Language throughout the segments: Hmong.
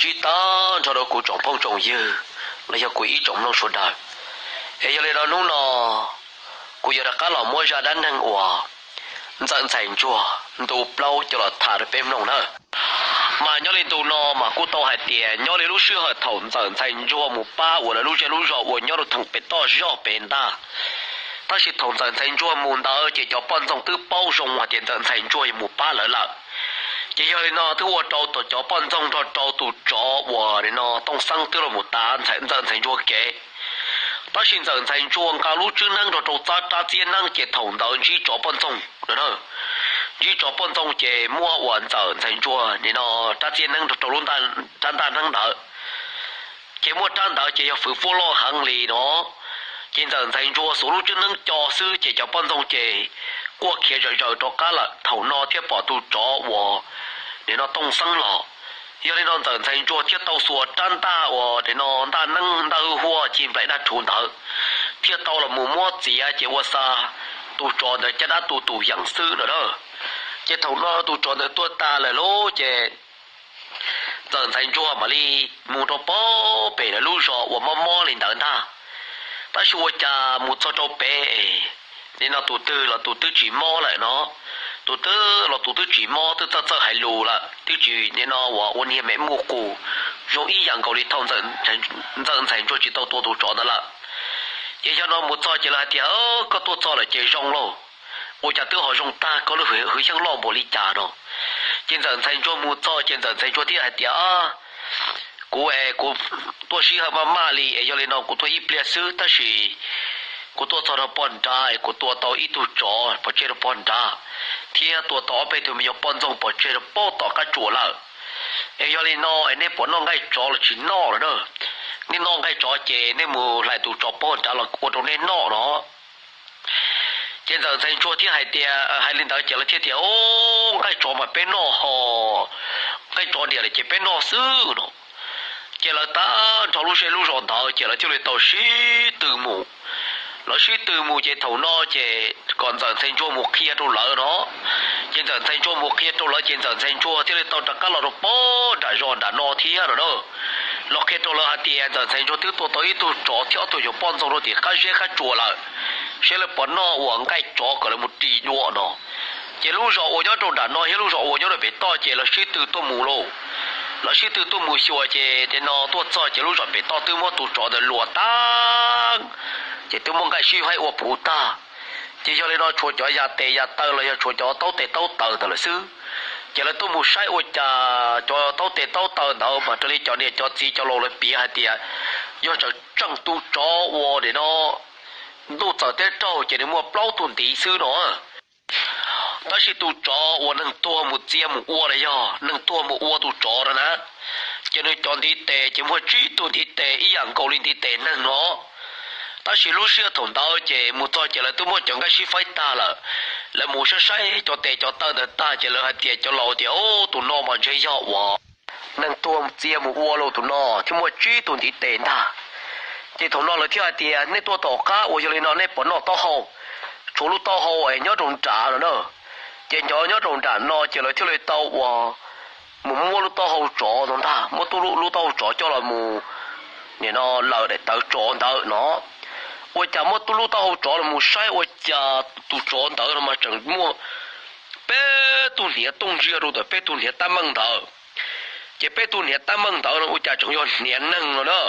Ntsib tag nrho rau kuv tsoom phooj tsoom ywg los yog kuv ib tsoom mloog sawv daws. Es yog li no hnub no kuv yuav rov qab los muab zaj dab neeg uas Ntxawm Ntxhais Ntsuag ntu plaub coj los tham rau peb mloog na. Mas nyob li ntu no mas kuj tau hais tias nyob li lub sij hawm thaum Ntxawm Ntxhais Ntsuag mus pab uas lawv lub zej lub zos uas nyob rau theem pem toj zog pem ntag. Tab sis thaum Ntxawm Ntxhais Ntsuag mus ntawd ces cov poj ntxoog twb paub zoo hais tias Ntxawm Ntxhais Ntsuag yuav mus pab lawv lawm. Ces yog li no twb ua rau cov poj ntxoog nrog rau tus tsov uas no Tooj Xeeb twb los mus tav Ntxawm Ntxhais Ntsuag kev. Tab sis Ntxawm Ntxhais Ntsuag nqa lub tswb neeb nrog rau rab txiab neeb ces thaum ntawd ntsib tsov poj ntxoog, ntsib tsov poj ntxoog ces muaj uas Ntxawm Ntxhais Ntsuag nim no rab txiab neeb nrog rau lub rab ntaj neeb ntawd. Ces muaj rab ntawd ces yog fwv fuab loj heev li no. Ces Ntxawm Ntxhais Ntsuag xuas lub tswb neeb co xwb ces cov poj ntxoog ces quaj khiav zawm zaws rov qab lawm. Thaum no thiaj pom tus tsov uas nim no Tooj Xeeb los. Yog li no Ntxawm Ntxhais Ntsuag thiaj tau xuas rab ntaj uas nim no ntaj neeb ntaj huaj ci nplaim daj rhuv ntawd, thiaj tau los mus muab txiav ces ua xa tus tsov ntawd caj dab tu tus yeem xwb no na. Ces thaum no tus tsov ntawd tuag tas lawm lauj ces Ntxawm Ntxhais Ntsuag mam li mus rau pem lawv lub zos uas mob mob li ntawd ntag. Tab sis ua cas mus txog rau pem nim no tus twg los tus twb tsis mob lawm no. Tus twg los tus twb tsis mob, twb txawj txawj hais lus lawm, twb tsis nim no uas ua niag me muj qus zoo ib yam nkaus li thaum Ntxawm Ntxhais Ntsuag tsis tau tua tus tsov ntawd lawm. Ces yog no mus txog ces lawv hais tias, Koj tuaj txog lawm ces zoo lauj. Ua cas twb ho zoo tag, koj lub hwj xyeej loj npaum li cas no? Ces Ntxawm Ntxhais Ntsuag mus txog ces Ntxawm Ntxhais Ntsuag thiaj hais tias, Kuv es kuv tuaj sij hawm maj maj li es yog li no kuv tuaj ib pliag xwb, tab sis kuv tuaj txog rau pog nrad es kuv tua tau ib tug tsov pov tseg rau pog nrad, thiab tua tau ob peb tug me nyuam poj ntxoog pov tseg rau pem tom qab tsuas lawm. Es yog li no es nej puas noj nqaij tsov los tsis noj lawm na? Nej noj nqaij tsov ces nej mus hlais tus tsov pog nrad los ua rau nej noj no. Ces Ntxawm Ntxhais Ntsuag thiaj hais tias, hais li ntawd ces lawv thiaj tias, Nqaij tsov mas peb noj ho, nqaij tsov diam lawm ces peb noj xwb no. Ces lawv tag nrho lub zej lub zos ntawd ces lawv thiaj li tau sib tw mus. Lawv sib tw mus ces thaum no ces kom Ntxawm Ntxhais Ntsuag mus qhia rau lawv no. Ces Ntxawm Ntxhais Ntsuag mus qhia rau lawv ces Ntxawm Ntxhais Ntsuag thiaj li tau rov qab los rau pog nram zos nram no thiab no na. Los qhia rau lawv hais tias Ntxawm Ntxhais Ntsuag twb tua tau ib tug tsov thiab ob tug nyuag poj ntxoog rau tim qab zeb qab tsuas lawm, seb lawv puas noj uas nqaij tsov kom lawv mus ris dua no. Ces lub zos uas nyob rau nram no thiab lub zos uas nyob rau pem toj ces lawv sib tw tuaj mus lauj. Lawv sib tw tuaj mus xyuas ces nim no tuaj txog ces lub zos pem toj twb muab tus tsov ntawd luas tag, ces twb muab nqaij sib faib ua puv tag. Ces yog li no tshuav cov yas tes yas taw los yog tshuav cov taub tes taub taw ntawd lawm xwb. Ces lawv tuaj mus saib ua cas cov taub tes taub taw ntawd mas raws li cov niam cov txiv cov laus lawv piav hais tias yog tseem tseem tus tsov uas nim no ntuj txawm teb raug ces nws muaj plaub tug ntiv xwb no. Tab sis tus tsov uas neeg tuag mus txia mus ua los yog neeg tuag mus ua tus tsov no na, ces nws cov ntiv tes ces muaj tsib tug ntiv tes ib yam nkaus li ntiv tes neeg no. Tab sis lub sij hawm thaum ntawd ces mus txog ces lawv twb muab cov nqaij sib faib tag lawm. Lawv mus saib saib cov tes cov taw ntawd tag ces lawv hais tias, cov laus tias, Ub, tus no mas ntshe yog uas neeg tuag txia mus ua lauj tus no thiaj muaj tsib tug ntiv tes ntag. Ces thaum no lawv thiaj hais tias, nej tuaj tom qab uas yog li no nej puas noj taub hau? Tshuav lub taub hau es nyob rau nrad no na. Ces cov nyob rau nram no ces lawv thiaj li tau uas mus muab lub taub hau tsov no ntag, muab lub taub hau tsov coj los mus nim no lawm daim tawv tsov ntawd no. Ua cas muab lub taub hau tsov los mus saib ua cas tus tsov ntawd no mas tseem muaj peb tug hniav tooj ntsia rau ntawm peb tug hniav tab meeg ntawd. Ces peb tug hniav tab meeg ntawd no ua cas tseem yog hniav neeg no na.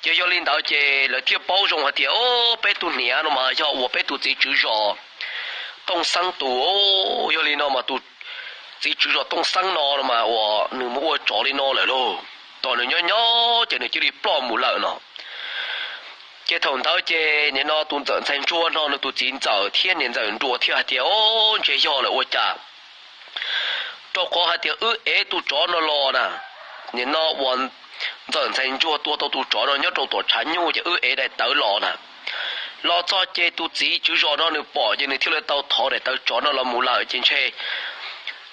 Ces yog li ntawd ces lawv thiaj paub zoo hais tias, o, peb tug hniav no mas yog uas peb tus txiv tswv zos Tooj Xeeb tus, yog li no mas tus txiv tswv zos Tooj Xeeb no no mas uas nws mus ua tsov li no lawm lauj. Tom nws nyob nyob ces nws cia li ploj mus lawm no. Ces thaum ntawd ces nim no tus Ntxawm Ntxhais Ntsuag no nws tus txiv ntxawm thiab niam ntxawm Nruas thiaj hais tias, o, ntshe yog lawm ua cas, rau qhov hais tias wb ev tus tsov no los na, nim no uas Ntxawm Ntxhais Ntsuag tua tau tus tsov no nyob rau tom tshav nyuj ces wb ev daim tawv los na. Los txog ces tus txiv tswv zos no nws pom ces nws thiaj li tau thov daim tawv tsov no los mus lawm ces ntshe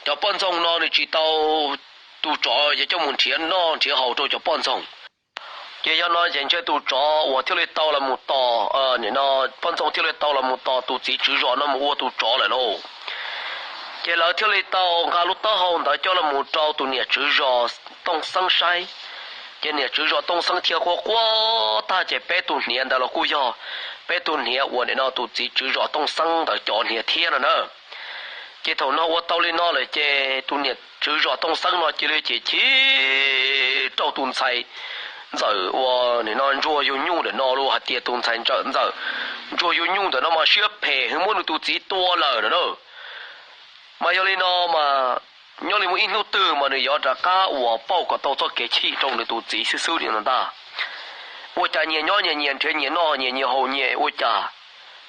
cov poj ntxoog no nws tsis tau tus tsov yuav coj mus nrhiav noj nrhiav haus rau cov poj ntxoog. Ces yog no ces ntshe tus tsov uas thiaj li tau los mus tos, nim no poj ntxoog thiaj li tau los mus tos tus txiv tswv zos no mus ua tus tsov lawm lauj. Ces lawv thiaj li tau nqa lub taub hau ntawd coj los mus rau tus niam tswv zos Tooj Xeeb saib. Ces niam tswv zos Tooj Xeeb thiaj quaj quaj tag, ces peb tus hniav ntawd los kuj yog peb tus hniav uas nim no tus txiv tswv zos Tooj Xeeb ntawd cov hniav thiab no na. Ces thaum no ua tau li no lawm ces tus niam tswv zos Tooj Xeeb no cia li chim chim rau tus ntxhais ntxawm uas nim no ntsuag yug nyuj ntawm no los hais tias tus ntxhais ntxawm ntxawm ntsuag yug nyuj ntawm no mas siab phem heev, muab nws tus txiv tua lawm no na. Mas yog li no mas nyob li muaj ib hnub twg mas nws yuav rov qab uas pauj kom tau txoj kev chim rau nws tus txiv xwb xwb li no ntag. Ua cas nyias nyob nyias nyias nrhiav nyias noj nyias nyias haus nyias, ua cas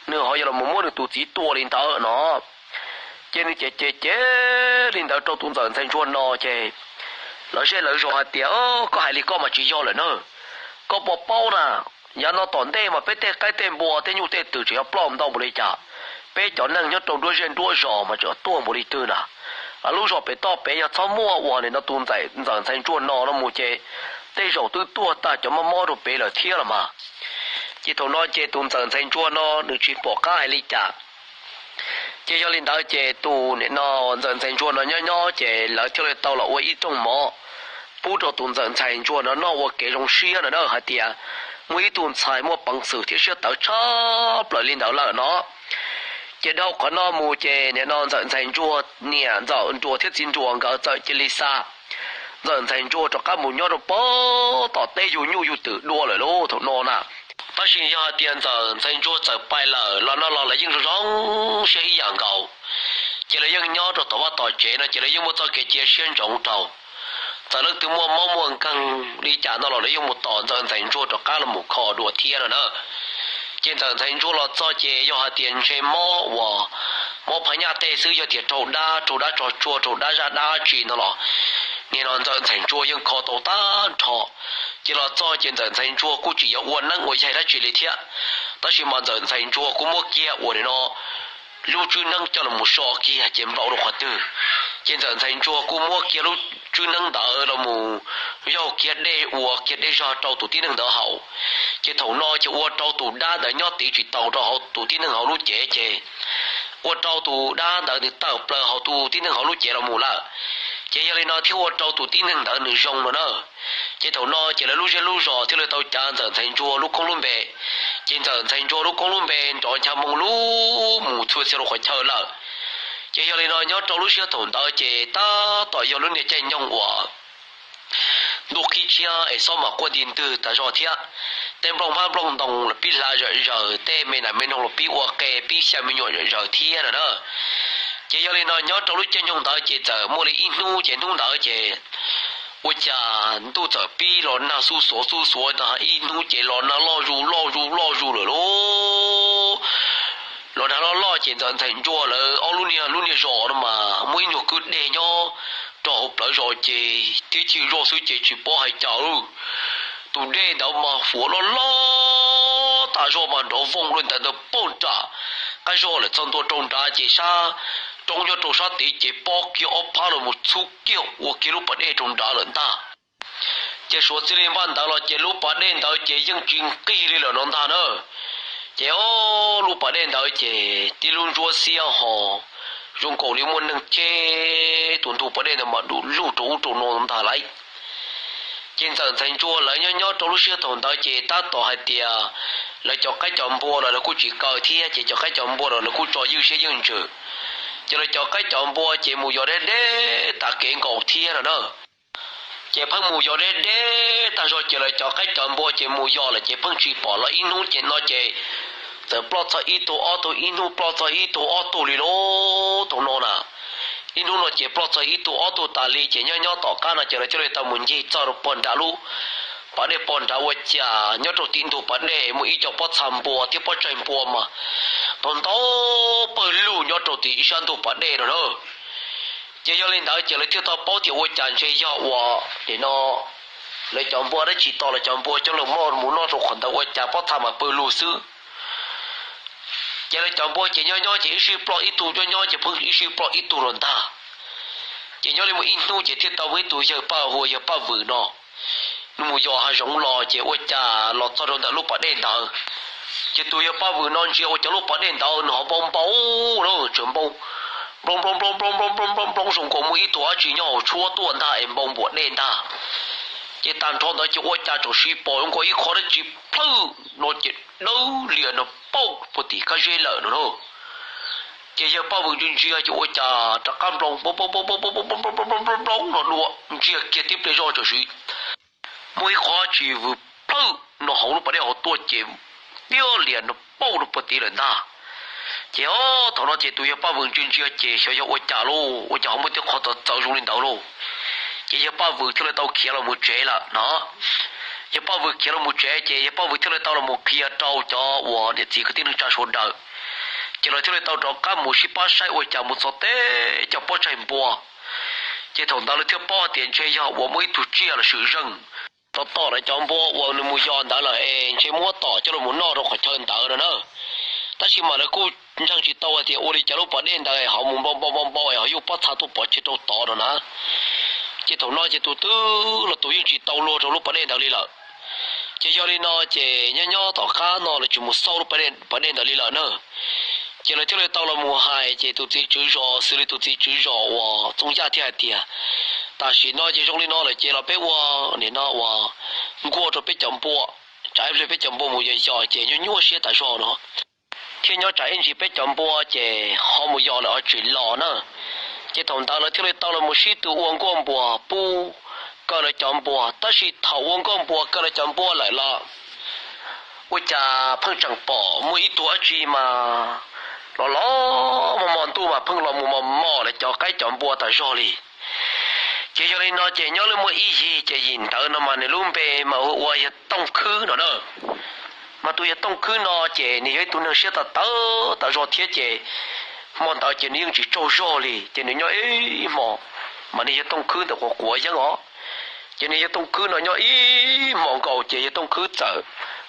nws ho yuav los muab nws tus txiv tua li ntawd no. Ces nws ces ces ces li ntawd rau tus ntxawm ntxhais ntsuag no ces lawv zej lawv zos hais tias, koj hais li koj mas tsis yog lawm na. Koj puas paub na, yav no tom ntej mas peb tej qaib tej npua tej nyuj tej twm tseem yuav ploj ntau npaum li cas, peb cov neeg nyob rau nruab zej nruab zos mas tseem tuag npaum li twg na. Lub zos pem toj pem yog txhob muaj uas nim no tus ntxawm ntxhais ntsuag no no mus ces tej zaum twb tuag tag cov mob mob rau pem lawm thiab los mas. Ces thaum no ces tus ntxawm ntxhais ntsuag no nws tsis pom qab hais li cas. Ces yog li ntawd ces tus nim no ntxawm ntxhais ntsuag no nyob nyob ces lawv thiaj li tau los ua ib rooj mov pub rau tus ntxawm ntxhais ntsuag no noj ua kev zoo siab no na, hais tias muaj ib tug ntxhais muaj peev xwm thiab siab tawv tshaj plaws li ntawd lawm no. Ces dhau qhov no mus ces nim no ntxawm ntxhais ntsuag niam ntxawm nruas thiab txiv nruas nkawd txawm cia li xa ntxawm ntxhais ntsuag rov qab mus nyob rau pem tom teb yug nyuj yug twm dua lawm lauj thaum no na. Tab sis yog hais tias ntxawm ntxhais ntsuag txawm pais lawm los no los lawv yeej zoo zoo siab ib yam nkaus. Ces lawv yeej nyob rau tom vaj tom tsev no ces lawv yeej muaj txoj kev cia siab ntsoov rau txawm leej twg muaj mob muaj nkeeg li cas no los lawv yeej mus tos ntxawm ntxhais ntsuag rov qab los mus kho dua thiab no na. Ces ntxawm ntxhais ntsuag los txog ces yog hais tias ntshe mob uas mob phab nyaj tej xwb, yog tias raug dab raug dab tsog tsuag raug dab zaj dab tsi no los nim no ntxawm ntxhais ntsuag yeej kho tau tag nrho. Ces los txog ces ntxawm ntxhais ntsuag kuj tsis yuav ua neeb ua yaig dab tsi li thiab, tab sis mas ntxawm ntxhais ntsuag kuj muab kiag uas nim no lub tswb neeb coj los mus so kiag ces npau rau qhov twg. Ces ntxawm ntxhais ntsuag kuj muab kiag lub tswb neeb ntawd los mus yaug kiag dej ua kiag dej zog rau tus tib neeg ntawd haus. Ces thaum no ces ua rau tus dab ntawd nyob tid tsis tau rau hauv tus tib neeg hauv lub cev ces ua rau tus dab ntawd nws tawm plaws hauv tus tib neeg hauv lub cev los mus lawm. Ces yog li no thiaj ua rau tus tib neeg ntawd nws zoo no na. Ces thaum no ces lawv lub zej lub zos thiaj li tau cav ntxawm ntxhais ntsuag lub koob lub npe. Ces ntxawm ntxhais ntsuag lub koob lub npe nrov ncha moo lug mus txhua txhia rau qhov chaw lawm. Ces yog li no nyob rau lub sij hawm thaum ntawd ces tab tom yog lub niag caij nyoog uas ntuj qhib tshiab es xob mas quaj nti ntwg tas zog thiab. Tej nplooj hmab nplooj ntoo los pib hla zom zaws, tej me nas me noog los pib ua qe pib xya me nyuam zom zaws thiab no na. Ces yog li no nyob rau lub caij nyoog ntawd ces txawm muaj li ib hnub ces hnub ntawd ces ua cas ntuj txawm pib los nag xuj xuav xuj xuav ntag, ib hnub ces los nag loj zus loj zus loj zus lawm lauj. Los nag loj loj ces ntxawm ntxhais ntsuag lawv ob lub niag lub niag zos no mas muaj ib nyuag kwj dej nyob rau hauv plawv zos ces tib chim zoj xwb ces tsis paub hais cas lawm. Tus dej ntawd mas fuav loj loj tas zog mas nrov voog rau ntawm ntawd pog nram qab zog lawm txog ntua rau nrad ces sab roob nyob rau sab tid ces pob kiag ob phab los mus txhub kiag ua kiag lub pas dej rau nrad lawm ntag. Ces suav txij li npaj ntawd los ces lub pas dej ntawd ces yeej tsis nqig li lawm no ntag na. Ces o, lub pas dej ntawd ces tib lub ntsuab xiab ho zoo nkaus li muaj neeg cheb tus ntug pas dej ntawd mas du lug rau ub rau no ntag lauj. Ces ntxawm ntxhais ntsuag lawv nyob nyob rau lub sij hawm thaum ntawd ces tab tom hais tias lawv cov qaib cov npua los lawv kuj tsis kaw thiab ces cov qaib cov npua los lawv kuj tso ywj siab ywj ntsws. Ces lawv cov qaib cov npua ces mus yos deb deb tas kev nkaus thiab no na. Ces pheej mus yos deb deb tag zog ces lawv cov qaib cov npua ces mus yos lawm ces pheej tsis pom los ib hnub ces no ces txawm ploj txog ib tug ob tug, ib hnub ploj txog ib tug ob tug li lauj thaum no na. Ib hnub no ces ploj txog ib tug ob tug tas li ces nyob nyob tom qab no ces lawv thiaj li tau mus ncig txog rau pog nrad lub pas dej pog nrad ua cas nyob rau tim ntug pas dej muaj ib co pob txha npua thiab pob tsaig npua mas ntau ntau pawg lug nyob rau tim ib sab ntug pas dej no na. Ces yog li ntawd ces lawv thiaj tau paub tias ua cas ntshe yog uas nim no lawv cov npua dab tsi tos lawv cov npua coj los muab mus noj rau qhov ntawd ua cas pob txha mas pawg lug xwb. Ces lawv cov npua ces nyob nyob ces ib sij ploj ib tug, nyob nyob ces pheej ib sij ploj ib tug los ntag. Ces nyob li muaj ib hnub ces thiaj tau muaj ib tug yawg Paj, hu ua yawg Paj Vwm no, nws mus yos hav zoov los ces ua cas los txog rau ntawm lub pas dej ntawd, ces tus yawg Paj Vwm no ntsia ua cov lub pas dej ntawd nws ho npau npau na, tseem npau nplooj nplooj nplooj nplooj nplooj nplooj nplooj nplooj zoo nkaus muaj ib tug dab tsi nyob hauv tshuab tuaj ntag es npau npuas dej ntag. Ces tag nrho ntawd ces ua cas txawm sis pom zoo nkaus ib qho dab tsi plhawj no ces dawb lias no pauj puag tim kab zeb lawm no na. Ces yawg Paj Vwm ntsia ntsia ces ua cas rov qab nplooj nplooj nplooj nplooj nplooj nplooj nplooj nplooj no dua ntsiag kiag tib pliag zog txawm sis muaj ib qho dab tsi vwm plhawj no hauv lub pas dej hauv tuaj ces tiab lias no pauj rau puag tim lawm ntag. Ces o, thaum no ces tus yawg Paj Vwm ntsia ntsia ces xyov yog ua cas lauj, ua cas ho muaj tej qho txawv txawv zoo li ntawd lauj. Ces yawg Paj Vwm thiaj li tau khiav los mus tsev lawm no. Yawg Paj Vwm khiav los mus tsev ces yawg Paj Vwm thiaj li tau los mus qhia rau cov uas niam txiv kwv tij neej tsa sawv daws. Ces lawv thiaj li tau rov qab mus sib pab saib ua cas mus txog teb cov pob tsaig npua. Ces thaum ntawd lawv thiaj paub hais tias ntshe yog uas muaj ib tug tsiaj los swm zeej tom tom lawv cov npua uas nws mus yos ntawd lawm es ntshe muab tom coj los mus noj rau qhov chaw ntawd no na. Tab sis mas lawv kuj ntseeg tsis tau hais tias ua li cas lub pas dej ntawd ho mus npau npau npau npau es ho yuj pob txha tuaj pov tseg rau tod no na. Ces thaum no ces tus twg los tus yeej tsis tau luag rau lub pas dej ntawd li lawm. Ces yog li no ces nyob nyob tom qab no lawv tsis mus xauj lub pas dej ntawd li lawm na. Ces lawv thiaj li tau los mus hais ces tus txiv tswv zos xws li tus txiv tswv zos uas Txooj Yaj thiaj hais tias, tam sim no ces zoo li no lawm ces los peb ua nim no uas nkuaj rau peb cov npua, tsam ib pliag peb cov npua mus yos yos ces nyuaj nyuaj siab tas zog no, thiab nyob tsam ib ntsis peb cov npua ces ho mus yos lawm ho tsis los na. Ces thaum ntawd lawv thiaj li tau los mus sib tw ua nkuaj npuas pub kaw lawv cov npua, tab sis thaum ua nkuaj npuas kaw lawv cov npua lawm los ua cas pheej tseem pom muaj ib tug dab tsi mas los los mos mos ntuj mas pheej los mus mos mos lawv cov qaib cov npua tas zog li. Ces yog li no ces nyob li muaj ib yig ces yim ntawd no mas nws lub npe mas hu ua yawg Tooj Khwb no na. Mas tus yawg Tooj Khwb no ces nws yog ib tug neeg siab tawv tawv tas zog thiab ces hmo ntawd ces nws yeej tsis tsaug zog li ces nws nyob ib hmo, mas nws yawg Tooj Khwb ntawm quav quav yeeb os. Ces nws yawg Tooj Khwb no nyob ib hmo nkaus ces yawg Tooj Khwb txawm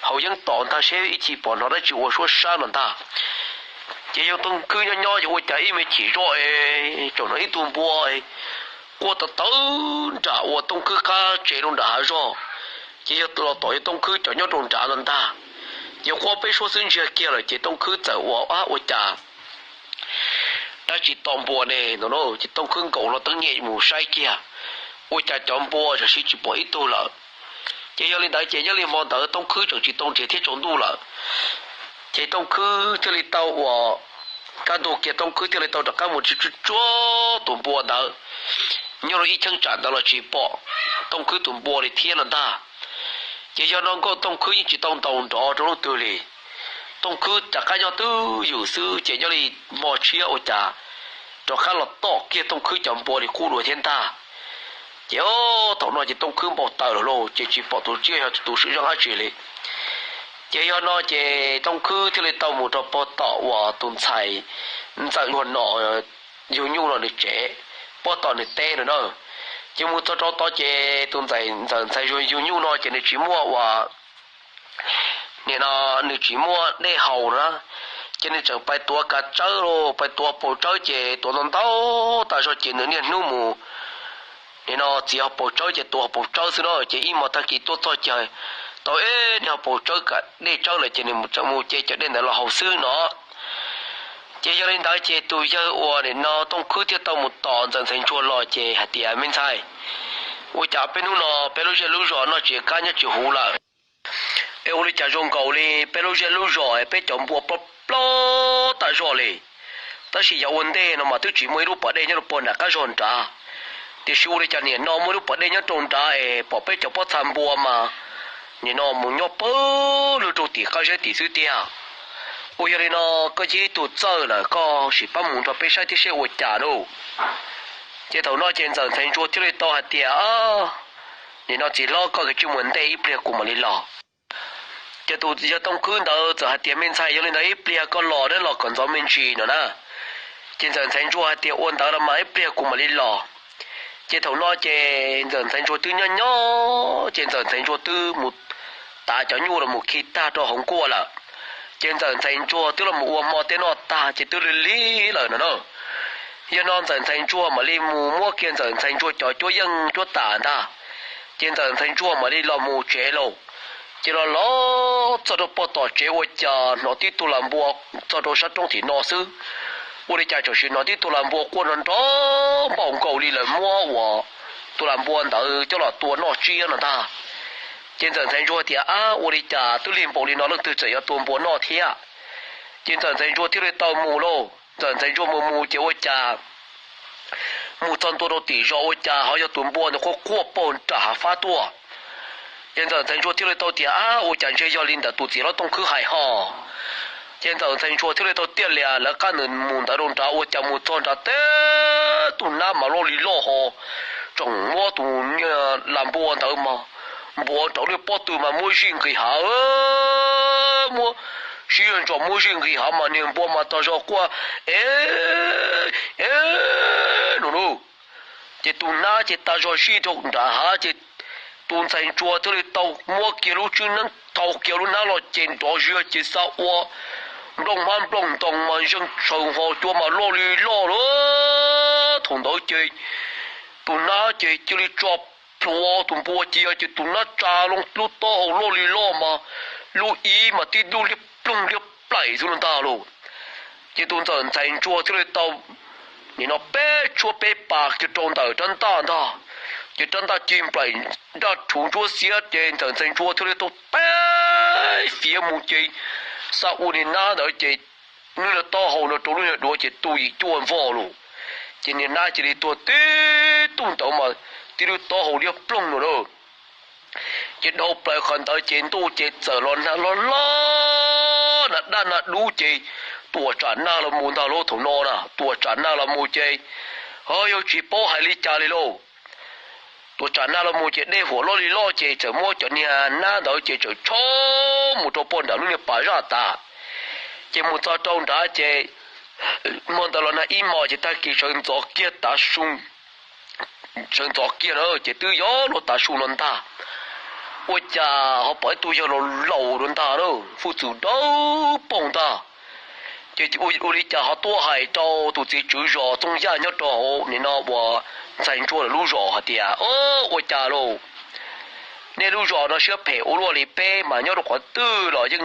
haus yeeb tos ntag seb ib chim pom hnov dab tsi ua suab sab no ntag. Ces yawg Tooj Khwb nyob nyob ces ua cas ib me chim zoj es tsaum no ib tug npua quaj tawv tawv nram uas Tooj Khwb qab tsev rau nram hav zog. Ces yawg los tom yawg Tooj Khwb cov nyob rau nrad no ntag. Ces quaj peb suab xwb ntsiag kiag lawm ces Tooj Khwb txawm ua ua cas dab tsi tom npua ne no. Ces Tooj Khwb nkaum hlo teeb nyem mus saib kiag, ua cas cov npua tam sim tsis pom ib tug lawm. Ces yog li ntawd ces nyob li hmo ntawd Tooj Khwb tseem tsis tau nrhiav thiab tsaus ntuj lawm. Ces Tooj Khwb thiaj li tau ua kaj ntug kiag Tooj Khwb thiaj li tau rov qab mus tsuj tsuag tus npua ntawd. Nyob rau ib cheeb tsam ntawd los tsis pom Tooj Khwb tus npua li thiab no ntag. Ces yog no nkauj Tooj Khwb yeej tsis tau ntaus nrov rau leej twg li. Tooj Khwb rov qab nyob twj ywm xwb ces nyob li hmo tshiab ua cas rov qab los tom kiag Tooj Khwb cov npua li qub dua thiab ntag. Ces thaum no ces Tooj Khwb npau taws lawm lauj, ces tsis pom tus tsiaj yog tus swm zeej dab tsi li. Ces yog no ces Tooj Khwb thiaj li tau mus rau pog tom uas tus ntxhais Ntxawm Ntsuag no yug nyuj no nws tsev, pog tom nws teb no na. Ces mus txog rau tod ces tus ntxawm ntxhais yug nyuj no ces nws tsis muaj ua nim no nws tsis muaj dej haus na, ces nws tseem pais tuav kav tsawb los pais tuav paus tsawb ces tuav ntau ntau tas zog ces nws niaj hnub mus nim no txiav hauv paus tsawb ces tuav hauv paus tsawb xwb na. Ces ib hmos tag kis tuaj txog ces tau ib niag hauv paus tsawb, dej tsawb lawm ces nws tseem mus ce cov dej ntawd los haus xwb no. Ces yog li ntawd ces tus yawg uas nim no Tooj Khwb thiaj tau mus tom ntxawm ntxhais ntsuag los ces hais tias, me ntxhais, ua cas peb hnub no peb lub zej lub zos noj tsis kab nyob tsis huv lawm? Es ua li cas zoo nkaus li peb lub zej lub zos peb cov npua plob plob tas zog li. Tab sis yog ua ntej no mas twb tsis muaj ib lub pas dej nyob rau pog nram qab zog nrad, tiam sis ua li cas nim no muaj ib lub pas dej nyob rau nrad es pom peb cov pob txha npua mas nim no mus nyob pawg lug rau tim qab zeb tim xwb tiag. Ua yog li no koj cia ib tug txawj lawm koj sim pab mus nrog peb saib thiab seb ua cas lauj. Ces thaum no ces ntxawm ntxhais ntsuag thiaj li tau hais tias, nim no txiv hlob koj kav tsij mus ntej ib pliag kuv mam li los. Ces tus yawg Tooj Khwb ntawd txawm hais tias, me ntxhais, yog li ntawd ib pliag koj los neb los kom ntxov me ntsis no na. Ces ntxawm ntxhais ntsuag hais tias, ua ntawd los mas ib pliag kuv mam li los. Ces thaum no ces ntxawm ntxhais ntsuag twb nyob nyob ces ntxawm ntxhais ntsuag twb mus tav cov nyuj los mus khi tag rau hauv nkuaj lawm. Ces ntxawm ntxhais ntsuag twb los mus ua hmo tej noj tag ces twb lig lig lawm no na. Yog no ntxawm ntxhais ntsuag mam li mus muab kiag ntxawm ntxhais ntsuag cov cuab yeej cuab tam ntag. Ces ntxawm ntxhais ntsuag mam li los mus tsev lauj. Ces los los txog rau pog tom tsev ua cas hnov tib tug las npua txog rau sab roob tim no xwb. Ua li cas tam sim no tib tug lag npua quaj nrov nrov npaum nkaus li lawv muab uas tus lag npua ntawd coj los tua noj tsiab no ntag. Ces ntxawm ntxhais ntsuag tias, Ab, ua li cas twb lig npaum li no leej twg tseem yuav tua npua noj thiab? Ces ntxawm ntxhais ntsuag thiaj li tau mus lauj. Ntxawm ntxhais ntsuag mus mus ces ua cas mus txog ntua rau tim zos ua cas ho yog tus npua ntawd quaj quaj pag nram hav fab tuaj. Ces ntxawm ntxhais ntsuag thiaj li tau tias, Ab, ua cas ntshe yog li ntawd tus txiv hlob Tooj Khwb hais ho. Ces ntxawm ntxhais ntsuag thiaj li tau tiaj lias lawv qab ntawd mus ntawd rau nrad ua cas mus txog nrad teb tus nab mas loj li loj ho, tseem muab tus lag npua ntawd mas npuav nraum lub pob tw mas muab zij nqis hav, muab sib ntso muab zij nqis hav mas niag npua mas tag zog quaj, E, e, no lauj. Ces tus nab ces tag zog zij rau nram hav ces tus ntxhais ntsuag thiaj li tau muab kiag lub tswb neeb thau kiag lub nab los ces nrov ziag ces xa ua nplooj hmab nplooj ntoo mas zeeg tshawv ho cua mas loj li loj lauj. Thaum ntawd ces tus nab ces cia li tso plhuav tus npua cia ces tus nab tsa loo lub taub hau loj li loj mas lub ib mas tib lub liab ploog liab plaim xwb no ntag lauj. Ces tus ntxawm ntxhais ntsuag thiaj li tau nim no peb tshuab peb pas kiag rau ntawm rab ntaj ntag. Ces rab ntaj ci nplaim nraj rhuv ntsuab xiab ces ntxawm ntxhais ntsuag thiaj li tau teb fiav mus ces xa ua niag nab ntawd ces nws lub taub hau no rau lub niag duav ces tu yim cuaj vog lauj. Ces niag nab cia li tuag tib tug ntawd mas tib lub taub hau liab ploog no lauj. Ces dhau plaws qhov ntawd ces ntuj ces txawm los nag loj loj na daj na dub ces tuam tsam nag los mus ntag lauj. Thaum no na tuam tsam nag los mus ces ho yog tsis paub hais li cas li lauj. Tuam tsam nag los mus ces dej huam loj li loj ces txawm muab cov niag nab ntawd ces txawm tsho mus rau pog nram lub niag pas zaj tas. Ces mus txog rau nrad ces hmo ntawd los nag ib hmos ces tag kis sawv ntxov kiag tav su, sawv ntxov kiag na ces twb yuav luag tav su no ntag. Ua cas ho pom ib tug yawg laus laus rau ntag lauj, hwj txwm dawb paug ntag. Ces ua li cas ho tuaj hais rau tus txiv tswv zos Txooj Yaj nyob rau hauv nim no uas ntxhais ntsuag lawv lub zos hais tias, Ua cas lauj, nej lub zos no siab phem ua luaj li, peb mas nyob rau qhov twg los yeej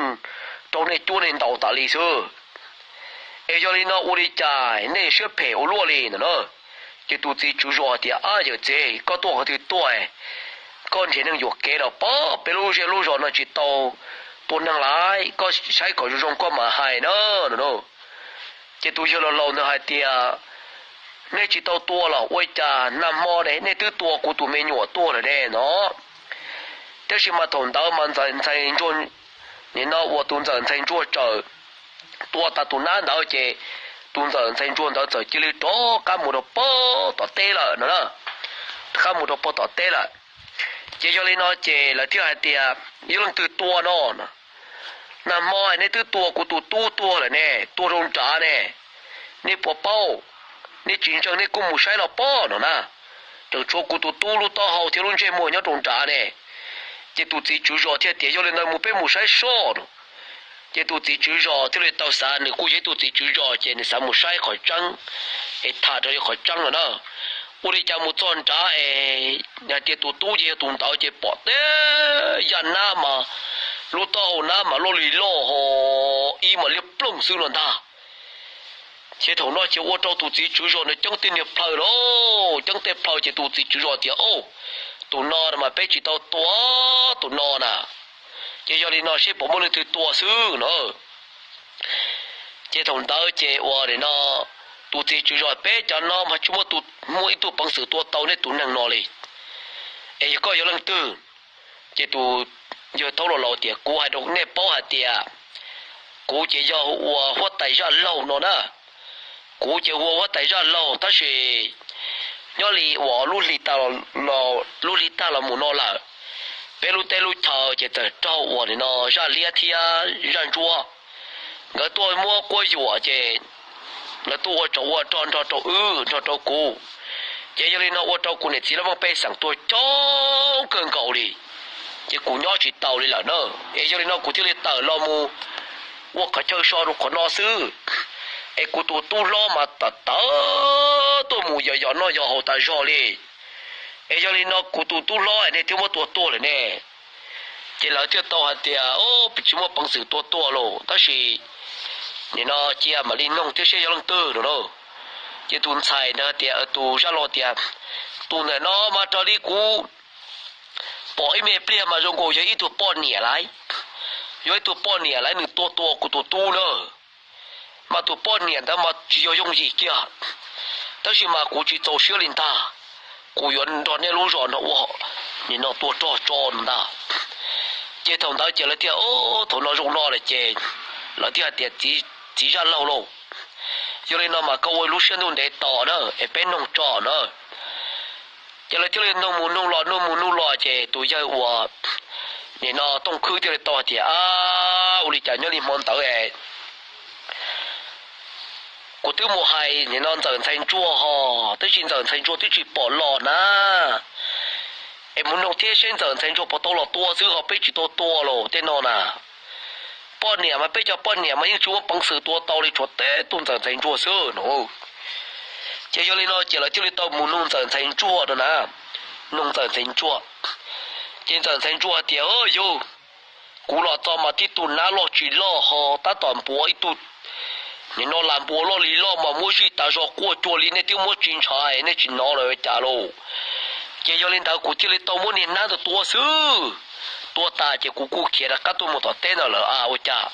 raug nej cuab nej ntaus tas li xwb. Es yog li no ua li cas nej siab phem ua luaj li no na? Ces tus txiv tswv zos tias, Ab, yawm txiv, koj tuaj qhov twg tuaj? Koj nrhiav neeg yuam kev los pab peb lub zej lub zos no tsis tau tua neeg lawm, koj saib kom zoo zoo koj mam hais na no. Ces tus yawg laus laus ntawd hais tias, Nej tsis tau tua los ua cas nag hmo ne nej twb tua kuv tus me nyuam tuag lawm ne no. Tab sis mas thaum ntawd mas ntxawm ntxhais ntsuag, nim no uas tus ntxawm ntxhais ntsuag txawm tua tas tus nab ntawd ces tus ntxawm ntxhais ntsuag ntawd txawm cia li rov qab mus rau pog tom teb lawm no na, rov qab mus rau pog tom teb lawm. Ces yog li no ces lawv thiaj hais tias, Yog leej twg tua no? Nag hmo nej twb tua kuv tus tub tuag lawm ne, tuag rau nrad ne, nej puas paub? Nej tsis ntseeg nej kuj mus saib los pab no na. Tseem tshuav kuv tus tub lub taub hau thiab lub ntsej muag nyob rau nrad ne. Ces tus txiv tswv zos thiaj tias, Yog li ntawd mus peb mus saib soj no. Ces tus txiv tswv zos thiaj li tau xav, nws kuj yog ib tug txiv tswv zos ces nws xav mus saib qhov tseeb es tham rau yog qhov tseeb no na. Ua li cas mus txog nrad es hais tias tus tub ces yog tus ntawd ces pom teb yaj nab mas lub taub hau nab mas loj li loj ho ib mas liab ploog xwb no ntag. Ces thaum no ces ua rau tus txiv tswv zos nws ceeb tej niag plhaw lauj, ceeb tej plhaw ces tus txiv tswv zos tias, Au, tus no mas peb tsis tau tua, tus no na. Ces yog li no seb puas muaj leej twg tua xwb no. Ces thaum ntawd ces ua li no, tus txiv tswv zos, Peb cov no mas tsis muaj tus, muaj ib tug peev xwm tua tau nej tus neeg no li. Es yog koj yog leej twg? Ces tus yawg thaub laus laus tias, Kuv hais rau nej paub hais tias kuv ces yog ua huab tais zaj laug no na. Kuv ces ua huab tais zaj laug tab sis nyob li uas lub hli tag, lub hli tag los mus no lawm, peb lub teb lub chaw ces txawm raug uas nim no zaj liab thiab zaj ntsuab nkawd tuaj muab quab yuam ces lawv tuaj ua tsov ua rog nrog rau wb nrog rau kuv. Ces yog li no ua rau kuv niam txiv lawv muaj pej xeem tuag coob kawg nkaus li, ces kuv nyob tsis tau li lawm na. Es yog li no kuv thiaj li tawm los mus ua qhov chaw so rau qhov no xwb. Es kuv tus tub hlob mas tawm tawm tuaj mus yos yos noj yos haus tas zog li. Es yog li no kuv tus tub hlob nej twb muab tua tuag lawm ne. Ces lawv thiaj tau hais tias, Tsis muaj peev xwm tua tuag los tab sis nim no cia mam li noog thiab seb yog leej twg no na. Ces tus ntxhais ntawd tias, tus zaj laug tias, tus ntawm no mas raws li kuv pom ib me pliag mas zoo nkaus yog ib tug poj niam lawm, yog ib tug poj niam lawm nws tua tua kuv tus tub na. Mas tus poj niam ntawd mas tsis yog yooj yim kiag, tab sis mas kuv tsis txaus siab li ntag, kuv yuav nrog nej lub zos no ua, nim no tua rog tso no ntag. Ces thaum ntawd ces lawv thiaj, thaum no zoo no lawm ces lawv thiaj hais tias, txiv zaj laug lauj, yog li no mas koj ua lub siab ntuj ntev tos na es peb noog tso na. Ces lawv thiaj li nug mus nug los nug mus nug los ces tus yawg uas nim no Tooj Khwb thiaj li tau hais tias, ua li cas nyob li hmo ntawd es kuv twb mus hais nim no ntxawm ntxhais ntsuag ho, tab sis ntxawm ntxhais ntsuag twb tsis pom los na. Es mus noog thiab seb ntxawm ntxhais ntsuag puas tau los tua xwb ho peb tsis tau tua los tej no na. Poj niam mas peb cov poj niam mas yeej tsis muaj peev xwm tua tau li, tshuav teb tus ntxawm ntxhais ntsuag xwb no. Ces yog li no ces lawv thiaj li tau mus nug ntxawm ntxhais ntsuag no na, nug ntxawm ntxhais ntsuag. Ces ntxawm ntxhais ntsuag tias, yog kuv los txog mas tib tug nab loj tsis loj ho tab tom npuav ib tug, nim no lam npua loj li loj mas muab zij tas zog quaj cuag li nej twb muab tsis ntshai nej tsis hnov lawm ua cas lauj. Ces yog li ntawd kuv thiaj li tau muab niag nab ntawd tua xwb. Tua tas ces kuv kuj khiav rov qab tuaj mus tom teb ntawd lawm a ua cas.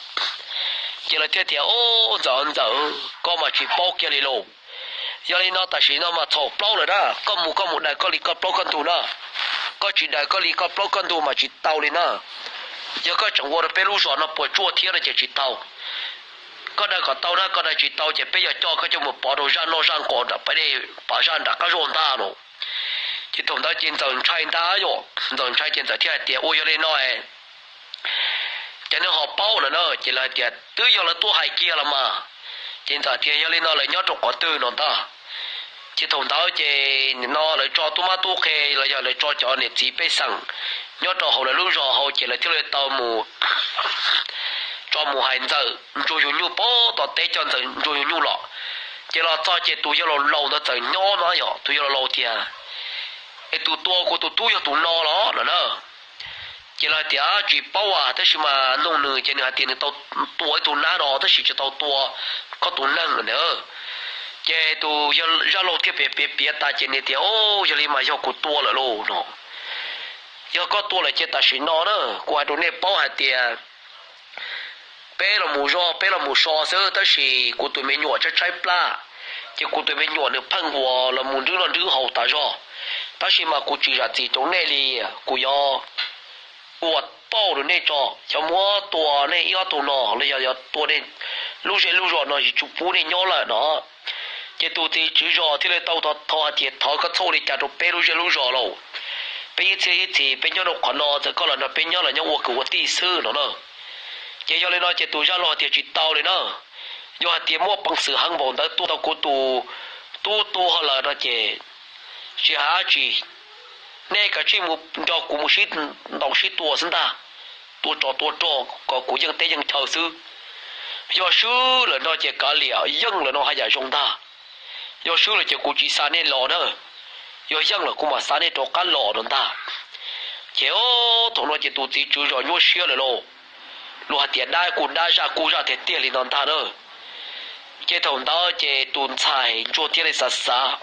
Ces lawv thiaj tias, ntxawm ntxawm, koj mas tsis paub kiag li lauj. Yog li no tam sim no mas txhaum plaub lawm na, koj mus koj mus daws koj li koj plaub koj ntug na. Koj tsis daws koj li koj plaub koj ntug mas tsis tau li na. Yog koj tseem ua rau peb lub zos no puas tsuaj thiab no ces tsis tau. Koj daws kom tau na, koj daws tsis tau ces peb yog coj koj coj mus pov rau zaj noj zaj nqos nram pas dej pas zaj nram qab zog ntag no. Ces thaum ntawd ces ntxawm ntshai ntag yom, ntxawm ntshai ces ntxawm thiaj hais tias, ua yog li no cov neeg ho paub no na, ces lawv hais tias twb yog lawv tuaj hais kiag los mas. Ces ntxawm tias yog li no lawv nyob rau qhov twg no ntag. Ces thaum ntawd ces no lawv tso tub mab tub qhe los yog lawv tso cov niam txiv pej xeem nyob rau hauv lawv lub zos hauv ces lawv thiaj li tau mus tso mus hais ntxawm ntsuag yug nyuj pab tom teb coj ntxawm ntsuag yug nyuj los. Ces los txog ces tus yawg laus laus ntawd txawm nyob no yom, tus yawg laus laus tias, es tus tua kuv tus tub yog tus no los no na. Ces lawv hais tias tsis paub as, tab sis mas nug nws ces nws hais tias nws tau tua ib tug nab no tab sis tsis tau tua koj tus neeg ntawd. Ces tus zaj laug thiaj piav piav piav tas ces nws tias, o, yog li mas yog kuv tua lawm lauj no. Yog koj tua lawm ces tam sim no na kuv hais rau nej paub hais tias peb los mus zog peb los mus so xwb tab sis kuv tus me nyuam tshaib tshaib plab, ces kuv tus me nyuam nws pheej ua los mus nrhiav noj nrhiav haus tas zog. Tab sis mas kuv tsis zam txim rau nej li, kuv yuav ua pauj rau nej tso, yuav muab tua nej ib ob tug no los yog yuav tua nej lub zej lub zos no tsis pub nej nyob lawm no. Ces tus txiv tswv zos thiaj li tau thov hais tias thov koj txhob ua li cas rau peb lub zej lub zos lauj. Peb ib txhiab ib txhis peb nyob rau qhov no txawm koj los nrog peb nyob los nyob ua kwv ua tij xwb no na. Ces yog li no ces tus zaj laug hais tias tsis tau li na. Yog hais tias muaj peev xwm heev npaum ntawd tua tau kuv tus tub tuag lawm no ces tsis hais dab tsi, nej kav tsij mus nrog kuv mus sib ntaus sib tua xwb ntag. Tua tsov tua rog kom kuv yeej teb yeej chaw xwb. Yog swb lawm no ces kav liam, yeej lawm no haj yam zoo ntag. Yog swb lawm ces kuv tsis xa nej los na, yog yeej lawm kuv mam xa nej rov qab los no ntag. Ces thaum no ces tus txiv tswv zos nyuaj siab lawm lauj, luag hais tias dab kuj dab zaj kuj zaj tiag tiag li no ntag na. Ces thaum ntawd ces tus ntxhais ntsuag thiaj li xav xav,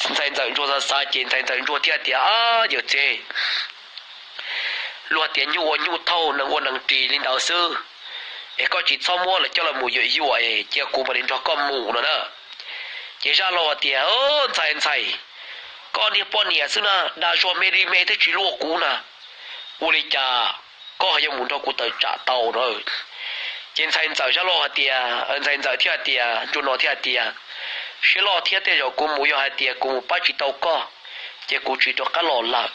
ntxhais ntxawm ntsuag xav xav ces ntxhais ntxawm ntsuag thiaj tias, a, yawm txiv, luag tias nyuj ua nyuj thauj nees ua nees ris li ntawd xwb, es koj tsis txhob muab lawv coj los mus yuam yuam es cia kuv mam li nrog koj mus no na. Ces zaj laug hais tias, ntxhais ntxhais, koj niag poj niam xwb na, dag zog me li me twb tsis luaj kuv na, ua li cas koj yuav mus nrog kuv tawm tsam tau no? Ces ntxhais ntxawm zaj laug hais tias, ntxhais ntxawm thiaj hais tias, ntsuag no thiaj hais tias, siab loj thiab tej zaum kuv mus yog hais tias kuv mus pab tsis tau koj, ces kuv tsis rov qab los lawm.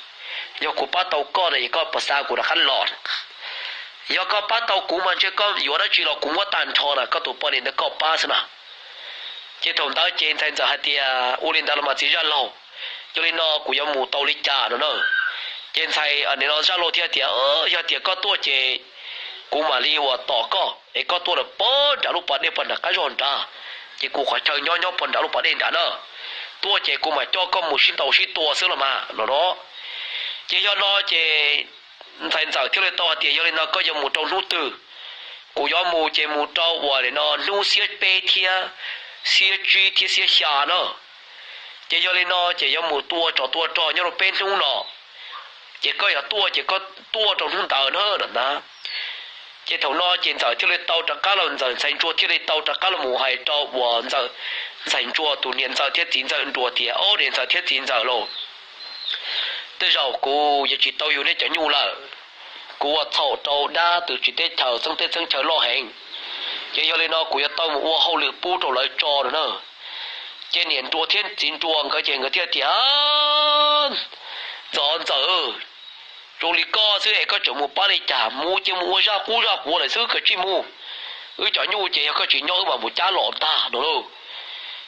Yog kuv pab tau koj no es koj puas xa kuv rov qab los? Yog koj pab tau kuv mas ntshe koj yuav dab tsi los kuv muab tag nrho na, koj tus poj niam ntawd koj pab xwb na. Ces thaum ntawd ces ntxhais ntxawm hais tias, ua li ntawd los mas txiv zaj laug, yog li no kuv yuav mus tau li cas no na? Ces ntxhais, nim no zaj laug thiaj tias, yog tias koj tuaj ces kuv mam li uas tos koj, es koj tuaj rau pog nram lub pas dej pog nram qab zog nrad, ces kuv qhov chaw nyob nyob pog nram lub pas dej nrad na. Tuaj ces kuv mam coj koj mus sib ntaus sib tua xwb los mas no no. Ces yog no ces ntxhais ntxawm thiaj li tau hais tias, yog li no koj yuav mus rau hnub twg? Kuv yuav mus ces mus rau uas no hnub xiab peb thiab xiab tsib thiab xiab xya na. Ces yog li no ces yuav mus tua tsov tua rog nyob rau peb hnub no. Ces koj yog tuaj ces koj tuaj rau hnub ntawd na no ntag. Ces thaum no ces ntxawm thiaj li tau rov qab los, ntxawm ntxhais ntsuag thiaj li tau rov qab los mus hais rau uas ntxawm ntxhais ntsuag tus niam ntxawm thiab txiv ntxawm nruas tias, Ob, niam ntxawm thiab txiv ntxawm lauj, tej zaum kuv yuav tsis tau yug nej cov nyuj lawm. Kuv ua txhaum rau dab tw tsis teb chaws txheeb teb txheeb chaw loj heev. Ces yog li no kuv yuav tau mus ua hauj lwm pub rau lawv tso no na. Ces niam nruas thiab txiv nruas nkawd ces nkawd thiaj tias, Ntxawm, ntxawm, zoo li koj xwb es koj tseem mus pab li cas? Mus ces mus ua zaj qub zaj quav lawm xwb, koj tsij mus. Wb cov nyuj ces yog koj tsis nyob wb mam mus cab los ntag no lauj.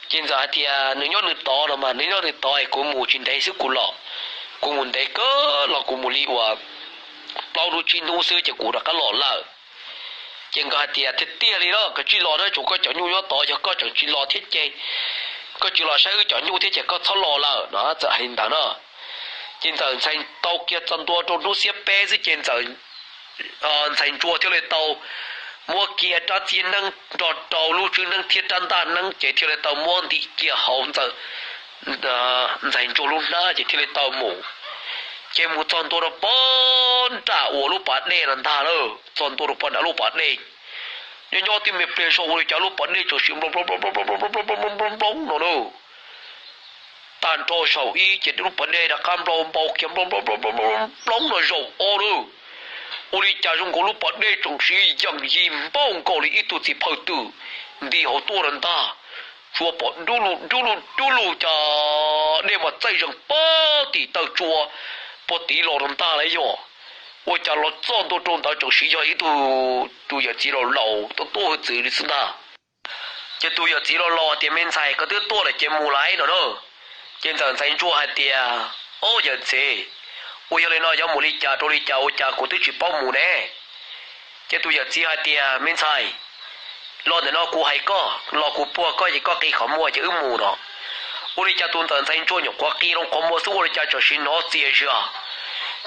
Ces ntxawm hais tias, Nws nyob nws tod no mas, nws nyob nws tod es kuv mus tsis ntev xwb kuv los. Kuv mus ntev kawg los kuv mus li uas plaub hnub tsib hnub xwb ces kuv rov qab los lawm. Ces nkawd hais tias, Tiag tiag li na, koj tsij los na, tsuas koj cov nyuj nyob tod, yog koj tseem tsis los thiab ces, koj tsis los saib wb cov nyuj thiab ces koj txhob los lawm no, txawm hais li ntawd na. Ces ntxawm ntxhais tau kiag txog ntua rau hnub xiab peb xwb ces ntxawm ntxhais ntsuag thiaj li tau muab kiag rab txiab neeb nrog rau lub tswb neeb thiab rab ntaj neeb ces thiaj li tau muab ntim kiag hauv ntxawm ntxhais ntsuag lub hnab ces thiaj li tau mus. Ces mus txog ntua rau pog nram uas lub pas dej no ntag lauj, txog ntua rau pog nram lub pas dej, nyob nyob tib me pliag zog ua li cas lub pas dej txawm sim nploos nploos nploos nploos no lauj. Tag nrho zaum ib ces lub pas dej rov qab nploos nploos kiag nploos nploos nploos nploos no zaum ob lauj. Ua li cas zoo nkaus lub pas dej txawm sim yees yig npaum nkaus li ib tug txiv phaw twm nti hauv tuaj rau ntag. Tsua pom dub lug dub lug dub lug cas dej mas txaij zeeg pog tim taw tsua, pog tid los rau ntag lauj yog. Ua cas los txog ntua rau ntawd txawm sim yog ib tug tus yawm txiv laus laus tuaj tuaj hwj txwv li xwb ntag. Ces tus yawm txiv laus laus hais tias, Me ntxhais, koj twb tuaj lawm ces mus lauj no na. Ces ntxawm ntxhais ntsuag hais tias, Ob, yawm txiv, ua yog li no yuav mus li cas rau li cas ua cas kuv twb tsis paub mus ne? Ces tus yawm txiv hais tias, Me ntxhais, los ntawm no kuv hais koj, los kuv puag koj ces koj qi qhov muag ces wb mus no. Ua li cas tus ntxawm ntxhais ntsuag nyuam qhuav qi loo qhov muag xwb ua li cas txawm sim hnov txias zias.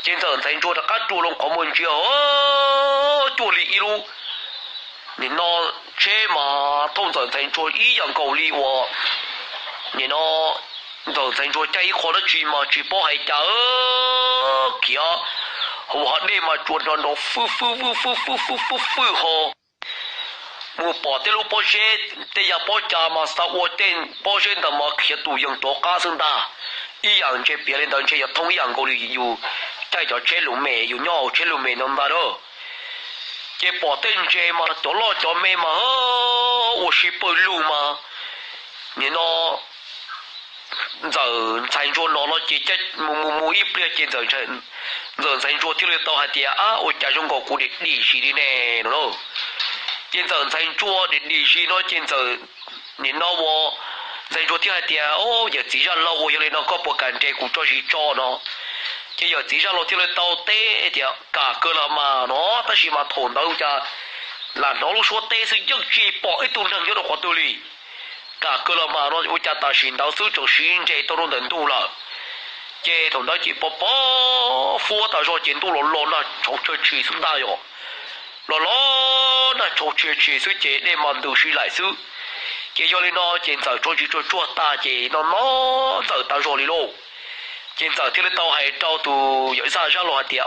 Ces ntxawm ntxhais ntsuag rov qab rua loo qhov muag ntsia, cuag li ib lub nim no tsheb mas thauj ntxawm ntxhais ntsuag ib yam nkaus li uas nim no ntxawm ntxhais ntsuag caij ib qho dab tsi mas tsis paub hais cas khiav hauv hav dej mas tsuas nrov nrov fwj fwj fwj fwj fwj fwj fwj fwj ho. Mus pom tej lub pob zeb, tej yam pob cas mas xav ua tej pob zeb ntawd mas khiav tus yees rov qab xwb ntag. Ib yam ntses piav li ntawd ntshe yog thoob ib yam nkaus li yus caij cov tsheb lus mem, yus nyob hauv tsheb lus mem no ntag lauj. Ces pom tej ntses mas cov loj cov me mas ua si pawg lug mas nim no ntxawm ntxhais ntsuag no no ces mus mus mus ib pliag ces ntxawm ntxhais ntsuag thiaj li tau hais tias, Ab, ua cas zoo nkaus kuv dim dim zis li ne no lauj. Ces ntxawm ntxhais ntsuag dim dim zis no ces ntxawm nim no ua ntxhais ntsuag thiaj hais tias, Ob, yawm txiv zaj laug, ua yog li no koj puas kam nres kuv tso zis tso no? Ces yawm txiv zaj laug thiaj li tau teb tias, Kam kawg los mas no, tab sis mas thaum ntawd cas lam hnov lub suab teb xwb yeej tsis pom ib tug neeg nyob rau qhov twg li. Kam kawg los mas no, ua cas tam sim ntawd xwb txawm sim nres tau rau ntawm ntug lawm. Ces thaum ntawd ces pog pog fuab tas zog ces ntuj los los nag tshauv tshwm tshwm xwb ntag yom. Los los nag tshauv tshwm tshwm xwb ces dej mas ntws si laim xwb. Ces yog li no ces ntxawm tso zis tsuag tsuag tag ces no no ntxawm tas zog li lauj. Ces ntxawm thiaj li tau hais rau tus yawm zaj zaj laug hais tias,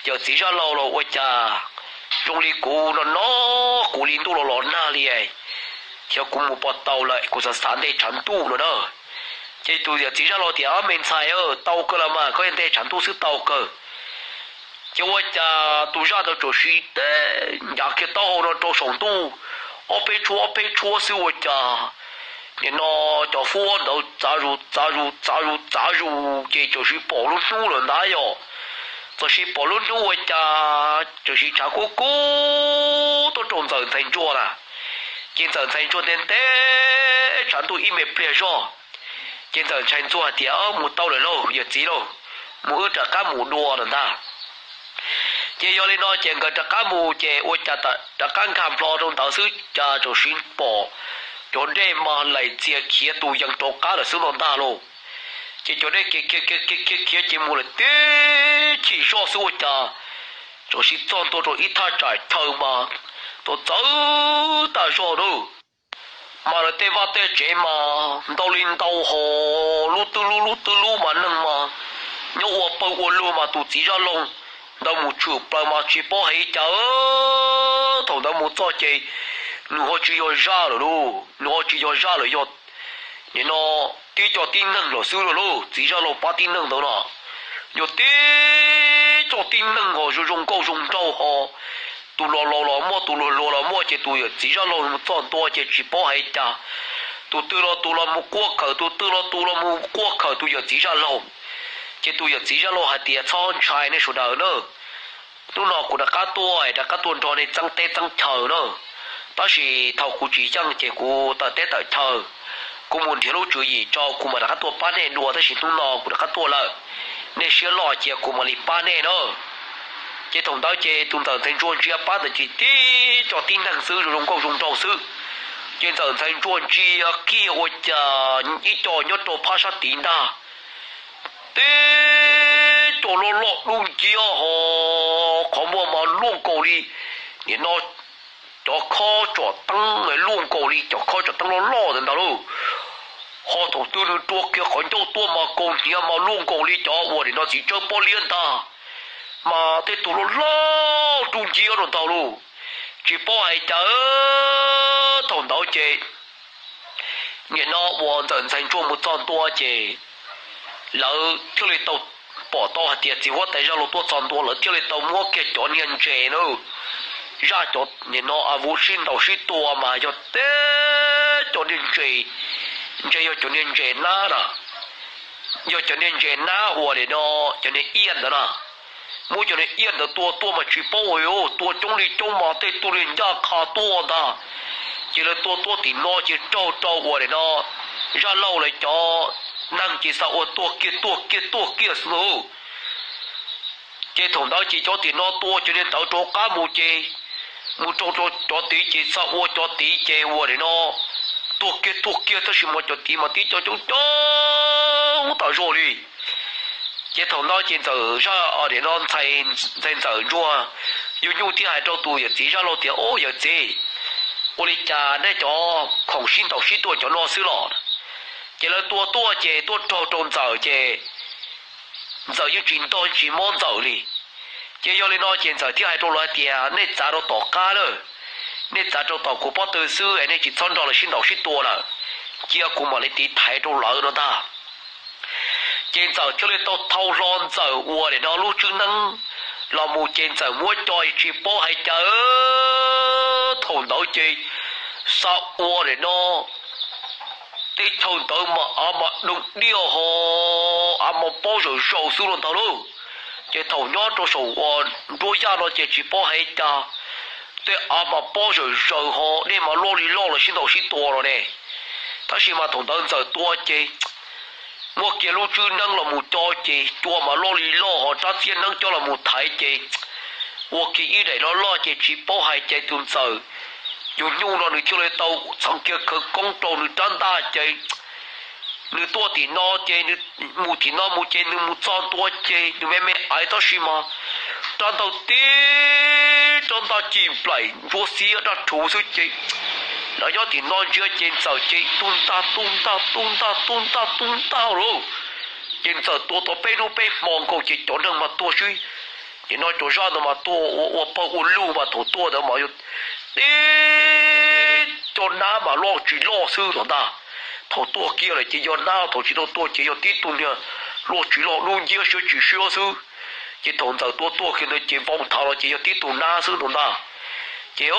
Yawm txiv zaj laug los ua cas zoo li kuv no no, kuv li ntuj los los nag li, xyov kuv mus puas tau lawm, kuv xav xav ntej tshav ntuj no na. Ces tus yawm txiv zaj laug tias, Me ntxhais, tau kawg los mas koj ntej tshav ntuj xwb tau kawg. Ces ua cas tus zaj ntawd txawm sim teb ncav kiag taub hau no rau saum ntuj, ob peb tshuab ob peb tshuab xwb ua cas nim no cov fuab ntawd txav zus txav zus txav zus txav zus ces txawm sim pom lub hnub lawm ntag yom. Txawm sim pom lub hnub ua cas txawm sim tshav kub kub tuaj rau ntxawm ntxhais ntsuag na. Ces ntxawm ntxhais ntsuag ntej ntej tshav ntuj ib me pliag zog, ces ntxawm ntxhais ntsuag hais tias, Mus tau lawm lauj yawm txiv lauj, mus wb rov qab mus dua no ntag. Ces yog li no ces nkawd rov qab mus ces ua cas rov qab nkag nplo rau ntawd xwb cas txawm sim pom cov dej mas laim txias khiav tus yees rov qab lawm xwb no ntag lauj. Ces cov dej khiav khiav khiav khiav khiav ces mus lawm tib chim zoj xwb ua cas Txawm sib txog ntua rau ib thaj tsam chaw mas txawv tag zog na. Mas lawv tej vaj tej tsev mas ntau li ntau hos, lub twb lub lub twb lub mas neeg mas nyob ua pawg ua lug mas tus txiv zaj laug ntawd mus tshwm plaws mas tsis paub hais cas. Thaum ntawd mus txog ces nws ho tsis yog zaj lawm lauj, nws ho tsis yog zaj lawm, yog nim no tib co tib neeg lawm xwb lauj. Txiv zaj laug pab tib neeg ntawd no yog tib co tib neeg hos zoo zoo nkauj zoo nraug hos, tus los laus los muaj, tus luag luag los muaj, ces tus yawm txiv zaj laug mus txog ntua ces tsis paub hais cas, tus twg los tus los mus quaj khawm, tus twg los tus los mus quaj khawm tus yawm txiv zaj laug. Ces tus yawm txiv zaj laug hais tias, txhob ntshai nej sawv daws na, hnub no kuv rov qab tuaj, rov qab tuaj nrog nej txeeb teb txeeb chaw na. Tab sis thaum kuv tsis yeej ces kuv tawm teb tawm chaw, kuv mus nrhiav lub tswv yim tso kuv mam rov qab tuaj pab nej dua, tab sis hnub no kuv rov qab tuaj lawm, nej siab loj cia kuv mam li pab nej na. Ces thaum ntawd ces tus ntxawm ntxhais ntsuag ntsia pab ntawd ces tib co tib neeg xwb, zoo zoo nkauj zoo nraug xwb. Ces ntxawm ntxhais ntsuag ntsia kiag ua cas ib co nyob rau phab sab tid ntag, tib co loj loj dub nciab hos, qhov muag mas luaj nkaus li nim no cov khob tsom teeb luaj nkaus li cov khob tsom teeb loj loj ntawd ntag lauj. Hos thaum twg nws rua kiag qhov ncauj tuaj mas kaus hniav mas luaj nkaus li cov uas nim no txiv tsawb pob liab ntag, mas tej tug loj loj dub nciab rau ntag lauj. Tsis paub hais cas, thaum ntawd ces nim no uas ntxawm ntxhais ntsuag mus txog ntua ces lawv thiaj li tau pom tau hais tias txiv huab tais zaj laug tuaj txog ntua, lawv thiaj li tau muab kiag cov niag ntses na, zaj cov nim no a vuv sib ntaus sib tua mas yog tib cov niag ntses, ntshe yog cov niag ntses nab na, yog cov niag ntses nab uas nim no cov niag iab ntawd na. Muab cov niag iab ntawd tua tuaj mas tsis paub, tua coob li coob mas tej tug niag ncaj qha tuaj ntag. Ces lawv tua tuaj tim no ces raug rau uas nim no zaj laug lawv cov neeg ces xav ua tuag kiag tuag kiag tuag kiag xwb lauj. Ces thaum ntawd ces cov tim no tua cov niag ntawd rov qab mus ces mus raug rau cov tid ces xav ua cov tid ces uas nim no tuag kiag tuag kiag, tab sis mas cov tid mas tib co coob coob tas zog li. Ces thaum no ces ntxawm zaj, nim no ntxhais ntxawm ntsuag yug nyuj thiaj hais rau tus yawm txiv zaj laug tias, Ub yawm txiv, ua li cas nej cov khoom sib ntaus sib tua cov no xwb los? Ces lawv tua tuaj ces tuaj raug rau ntxawm ces ntxawm yeej tsis ntog tsis mob ntxawm li. Ces yog li no ces ntxawm thiaj hais rau lawv hais tias, Nej txav rau tom qab lawm, nej txav rau tom kuv pob tw xwb es nej tsis txhob nrog lawv sib ntaus sib tua lawm, cia kuv mam li tiv thaiv rau lawv no ntag. Ces ntxawm thiaj li tau thau hlo ntxawm uas nim no lub tswb neeb los mus ces ntxawm muab co tsis paub hais cas, thaum ntawd ces xav ua nim no tej chaw ntawd mas av mas doo diaj ho, av mas pob zawm zaws xwb los ntag lauj. Ces thaum nyob rau saum uas nruab yaj no ces tsis paub hais cas, tej av mas pob zawm zaws ho, dej mas loj li loj los sib ntaus sib tua los ne. Tab sis mas thaum ntawd ntxawm tua ces muab kiag lub tswb neeb los mus co ces cua mas loj li loj ho, rab txiab neeb coj los mus thaiv ces ua kiag ib daim loj loj ces tsis paub hais ces tus ntxawm yug nyuj no nws thiaj li tau txhos kiag khawv koob rau nws rab ntaj ces nws tuaj tim no ces nws mus tim no mus ces nws mus txog ntua ces nws me me aiv tab sis mas rab ntaj tib rab ntaj ci nplaim ntsuab xiab daj rhuv xwb ces lawv nyob tim no ntsia ces ntxawm ces tu ntag tu ntag tu ntag tu ntag tu ntag lauj. Ces ntxawm tua tau peb hnub peb hmo nkaus ces cov neeg mas tuag sib, ces no cov zaj ntawd mas tuag ua pawg ua lug mas thaum tuag ntawd mas yog tib co nab mas loj tsis loj xwb los ntag. Thaum tuag kiag lawm ces yog nab, thaum tsis tau tuag ces yog tib tug niag loj tsis loj dub nciab siab tsis siab xwb. Ces thaum ntxawm tua tuag kiag ntawd ces vau thav los ces yog tib tug nab xwb no ntag. Ces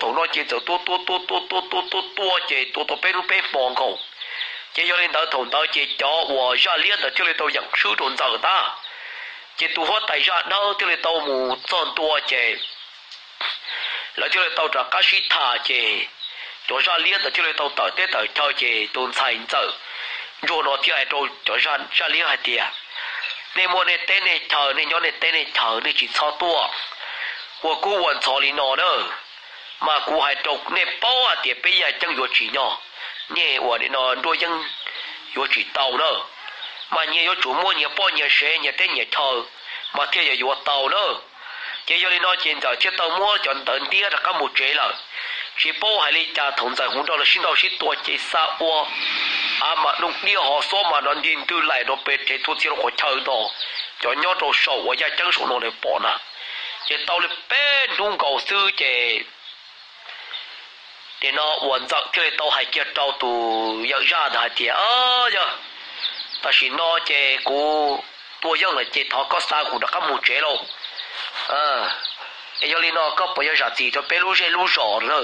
thaum no ces ntxawm tua tua tua tua tua tua tua tua ces tua tau peb hnub peb hmo nkaus. Ces yog li ntawd thaum ntawd ces cov uas zaj liab ntawd thiaj li tau yeem swb rau ntxawm ntag. Ces tus huab tais zaj dawb thiaj li tau mus txog ntua ces lawv thiaj li tau rov qab sib tham ces cov zaj liab ntawd thiaj li tau tawm teb tawm chaw ces tus ntxhais ntxawm ntsuag no thiaj hais rau cov zaj liab hais tias, Nej muaj nej teb nej chaw, nej nyob nej teb nej chaw, nej tsis txhob tuaj ua kub ua ntxhov li no na. Mas kuv hais rau nej paub hais tias peb yaj ceeb yuav tsim nyog, nej uas nim no nruab yeeb yuav tsim tau na. Mas nyias yuav tsum muaj nyias poj nyias sev nyias teb nyias chaw mas thiaj yuav yuav tau na. Ces yog li no ces Ntxawm thiaj tau muab cov ntawd ntiab rov qab mus tsev lawm. Tsis paub hais li cas thaum Ntxawm mus nrog lawv sib nrauj sib tua ces xa ua a mas doo diaj ho xob mas nrov nti ntwg laim rau pem rhev thua txhia rau qhov chaw nto. Cov nyob rau saum uas yaj ceeb saum no lawv pom na, ces tau li peb hnub nkaus xwb ces nim no uas Ntxawm thiaj li tau hais kiag rau tus yawm zaj ntawd hais tias, Yog tam sim no ces kuv tua yeej lawm ces thov koj xa kuv rov qab mus tsev lauj. Es yog li no koj puas yuav zam txim rau peb lub zej lub zos na?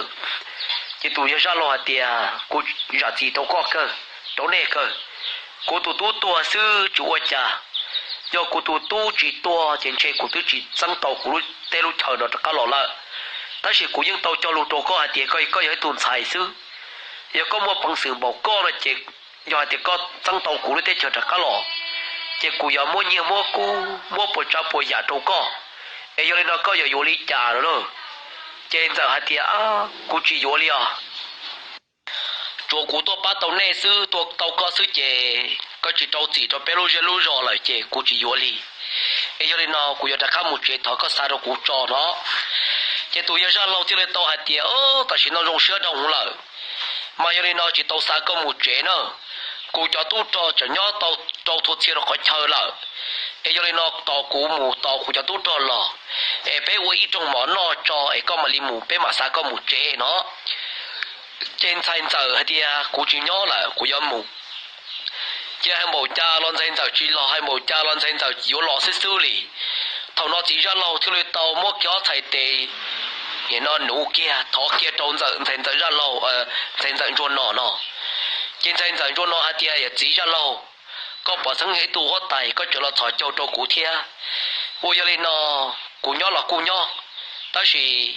Ces tus yawg zaj laug hais tias, Kuv zam txim rau koj kawg, rau nej kawg. Kuv tus tub tuag xwb tsis ua cas. Yog kuv tus tub tsis tuag ces ntshe kuv twb tsis txeeb tau kuv lub teb lub chaw no rov qab los lawm. Tab sis kuv yeej tau cog lus rau koj hais tias koj yog ib tug ntxhais xwb, yog koj muaj peev xwm npaum koj no ces yog hais tias koj txeeb tau kuv lub teb chaws rov qab los, ces kuv yuav muab nyiaj muab kub muab puas tsav puas yam rau koj. Es yog li no koj yuav yuav li cas no lauj? Ces Ntxawm hais tias, Kuv tsis yuav li os. Tsuav kuv tuaj pab tau nej xwb, tuaj tau koj xwb ces koj tsis rau txim rau peb lub zej lub zos lawm ces kuv tsis yuav li. Es yog li no kuv yuav rov qab mus tsev, thov koj xa rau kuv tso no. Ces tus yawg zaj laug thiaj li tau hais tias, Tam sim no zoo siab dhau lawm, mas yog li no tsis tau xa koj mus tsev na. Kuv cov tub rog tseem nyob tau rau thua txhia rau qhov chaw lawm. Es yog li no tos kuv mus tos kuv cov tub rog los, es peb ua ib rooj mov noj tso es koj mam li mus, peb mam xa koj mus tsev no. Ces ntxhais Ntxawm hais tias, Kuv tsis nyob lawm, kuv yuav mus. Ces hais npaum cas los ntxhais Ntxawm tsis los, hais npaum cas los ntxhais Ntxawm yuav los xwb xwb li. Thaum no txiv zaj laug thiaj li tau muab kiag ob txhais tes nim no nuv kiag, thov kiag rau ntxawm, ntxhais Ntxawm zaj laug, ntxhais Ntxawm Ntsuag Nos no. Ces ntxhais Ntxawm Ntsuag Nos hais tias, Yawm txiv zaj laug, koj pom xeeb yog ib tug huab tais, koj tseem los txhos caug rau kuv thiab. Ua yog li no, kuv nyob los kuj nyob, tab sis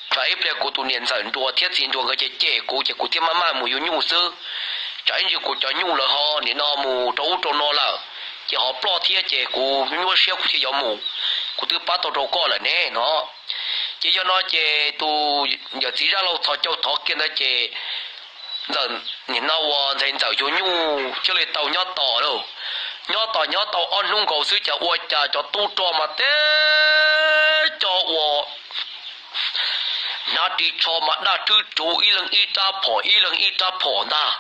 tsam ib pliag kuv tus niam ntxawm Nruas thiab txiv Nruas nkawd cem cem kuv ces kuv thiaj maj maj mus yuav nyuj xwb. Tsam ib ntsis kuv cov nyuj lawv ho nim no mus rau ub rau no lawm, ces ho ploj thiab ces kuv nyuaj siab kuv thiaj yuav mus. Kuv twb pab tau rau koj lawm ne no. Ces yog no ces tus yawm txiv zaj laug txhos caug thov kiag ntawd ces ntxawm, nim no uas ntxhais Ntxawm Ntsuag Nyuj thiaj li tau nyob tos lauj. Nyob tos nyob tau ob hnub nkaus xwb ces ua cas cov tub rog mas teb cov uas hnav ris tsho mas daj rhwb ruv, ib leeg ib rab phom ib leeg ib rab phom ntag.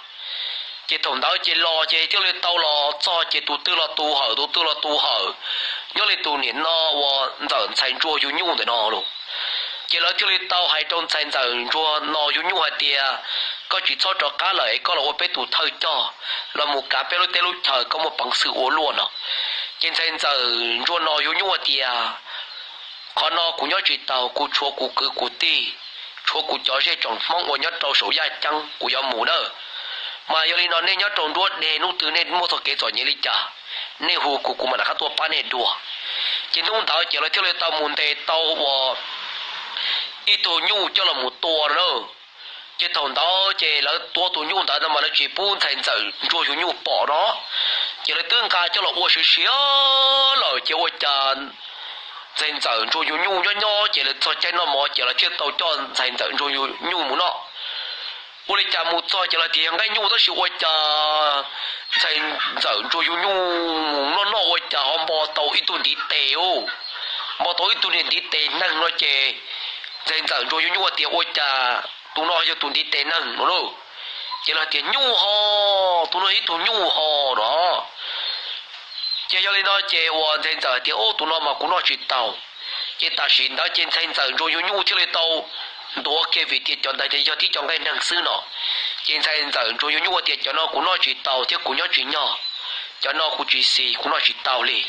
Ces thaum ntawd ces los ces thiaj li tau los txog ces tus twg los tus hawm, tus twg los tus hawm, nyob li tus nim no uas ntxawm ntxhais Ntsuag Yug Nyuj ntawm no lauj. Ces lawv thiaj li tau hais rau ntxhais ntxawm Ntsuag Nos Yug Nyuj hais tias, Koj tsis txhob rov qab lawm es koj los ua peb tus thawj coj, los mus kav peb lub teb lub chaw, koj muaj peev xwm ua luaj no. Ces ntxhais ntxawm Ntsuag Nos Yug Nyuj hais tias, Qhov no kuv nyob tsis taus, kuv tshuav kuv kwv kuv tij, tshuav kuv cov zej tsoom Hmoob uas nyob rau saum yaj ceeb, kuv yuav mus nawb. Mas yog li no nej nyob rau nruab deg, hnub twg nej muaj txoj kev txom nyem li cas, nej hu kuv, kuv mam rov qab tuaj pab nej dua. Ces hnub ntawd ces lawv thiaj li tau mus ntes tau uas ib tug nyuj coj los mus tua no na. Ces thaum ntawd ces lawv tua tus nyuj ntawd no mas lawv tsis pub ntxhais ntxawm Ntsuag Yug Nyuj pom no. Ces lawv twb nqa coj los ua siav siav lawm ces ua cas ntxhais ntxawm Ntsuag Yug Nyuj nyob nyob ces lawv txog caij noj mov ces lawv thiaj tau coj ntxhais ntxawm Ntsuag Yug Nyuj mus noj. Ua li cas mus txog ces lawv tias yog nqaij nyuj tab sis ua cas ntxhais ntxawm Ntsuag Yug Nyuj mus noj noj ua cas ho npo tau ib tug ntiv tes u, npo tau ib tug niag ntiv tes neeg no ces ntxhais ntxawm Ntsuag Yug Nyuj tias ua cas tus no yog tus ntiv tes neeg no lauj. Ces lawv tias nyuj ho, tus no ib tug nyuj ho no. Ces yog li no ces uas ntxhais ntxawm tias, Ub, tus no mas kuv noj tsis tau. Ces tam sim ntawd ces ntxhais ntxawm Ntsuag Yug Nyuj thiaj li tau ntuav kiag vim tias cov ntawd yog tib co nqaij neeg xwb no. Ces ntxhais ntxawm Ntsuag Yug Nyuj tias, Cov no kuv noj tsis tau thiab kuv nyob tsis nyog, cov no kuv tsis xis, kuv noj tsis tau li.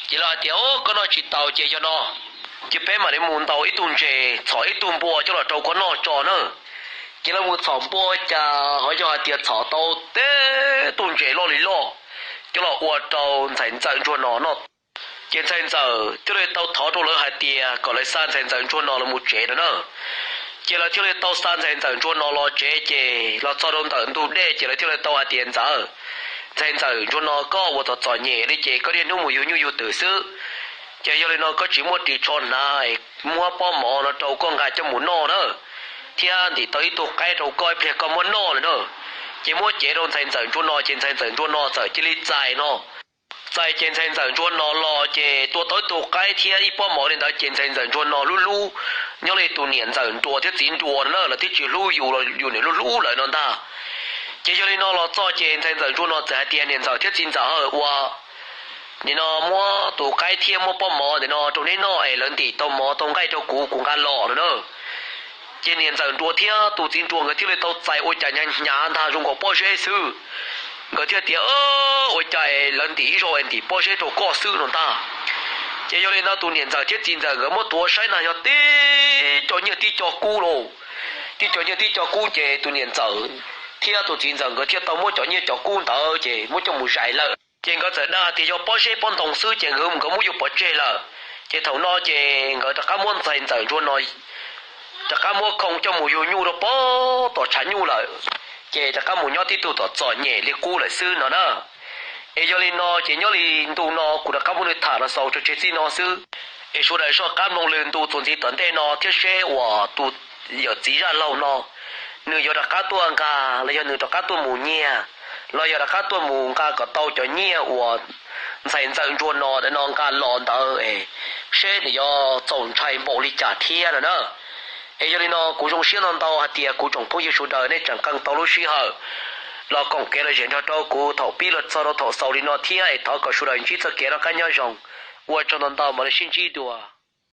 Ces lawv hais tias, Ub, koj noj tsis tau ces yog no ces peb mam li mus ntaus ib tug ntses, txhom ib tug npua coj los rau koj noj tso na. Ces lawv mus txhom npua cas ho yog hais tias txhom tau tib tug ntses loj li loj coj los ua rau ntxhais ntxawm Ntsuag Nos noj. Ces ntxhais ntxawm thiaj li tau thov rau lawv hais tias kom lawv xa ntxhais ntxawm Ntsuag Nos los mus tsev no na. Ces lawv thiaj li tau xa ntxhais ntxawm Ntsuag Nos los tsev ces los txog rau ntawm ntug dej ces lawv thiaj li tau hais tias, Ntxawm, ntxhais ntxawm Ntsuag Nos, koj ua txom txom nyem li ces koj niaj hnub mus yug nyuj yug twm xwb. Ces yog li no koj tsis muaj ris tsho hnav, muab pob mov no rau koj nqa coj mus noj na, thiab ntim tau ib tug qaib rau koj ib pliag koj muab noj lawm na. Ces muab cev rau ntxhais ntxawm Ntsuag Nos ces ntxhais ntxawm Ntsuag Nos txawm cia li txais no. Txais ces ntxhais ntxawm ntsuag no los ces tua tau ib tug qaib thiab ib pob mov li ntawd ces ntxhais ntxawm ntsuag no hlub hlub, nyob li tus niam ntxawm nruas thiab txiv nruas no na lawv twb tsis hlub yus los yus niam hlub hlub lawm no ntag. Ces yog li no los txog ces ntxhais ntxawm ntsuag no txawm hais tias niam ntxawm thiab txiv ntxawm ha, ua nim no muab tus qaib thiab muab pob mov ntawm no rau neb noj es lawv ntim tau mov tau nqaij rau kuv, kuv nqa los no na. Ces niam ntxawm nruas thiab tus txiv nruas nkawd thiaj li tau txais ua cas hnyav hnyav ntag zoo nkaus pob zeb xwb. Nkawd thiaj tias, ua cas lawv ntim ib zaug es ntim pob zeb rau koj xwb no ntag. Ces yog li no tus niam ntxawm thiab txiv ntxawm nkawd muab tuav saib na yog tib co nyiaj tib co kub lauj. Tib co nyiaj tib co kub ces tus niam ntxawm thiab tus txiv ntxawm nkawd thiaj tau muab cov nyiaj cov kub ntawd ces muab coj mus zais lawm. Ces nkawd txawm dag tias yog pob zeb pob ntoo xwb ces nkawd muab yuav pov tseg lawm. Ces thaum no ces nkawd rov qab muab ntxhais ntxawm ntsuag no rov qab muab khoo coj mus yug nyuj rau pem tom tshav nyuj lawm, ces rov qab mus nyob tib tug tom txom nyem li qub lawm xwb no na. Es yog li no ces nyob li ntu no kuv rov qab muab nws tham los xaus tso tseg txij no xwb. Es sawv daws soj qab mloog lwm ntu txuas ntxiv tom ntej no thiab seb uas tus yawm txiv zaj laug no nws yuav rov qab tuaj nqa los yog nws rov qab tuaj mus nyiag, los yog rov qab tuaj mus nqa kom tau cov nyiaj uas ntxhais ntxawm ntsuag no ntawm no nqa los ntawd es seb nws yuav txaus ntshai npaum li cas thiab no na. Es yog li no kuv zoo siab ntau ntau hais tias kuv tsoom phooj ywg sawv daws nej tseem qee tau lub sij hawm los koom kev los zem nrog rau kuv thaum pib los txog rau thaum xaus li no thiab es thov kom sawv daws ntsib txoj kev noj qab nyob zoo. Ua tsaug ntau ntau mam li sib ntsib dua.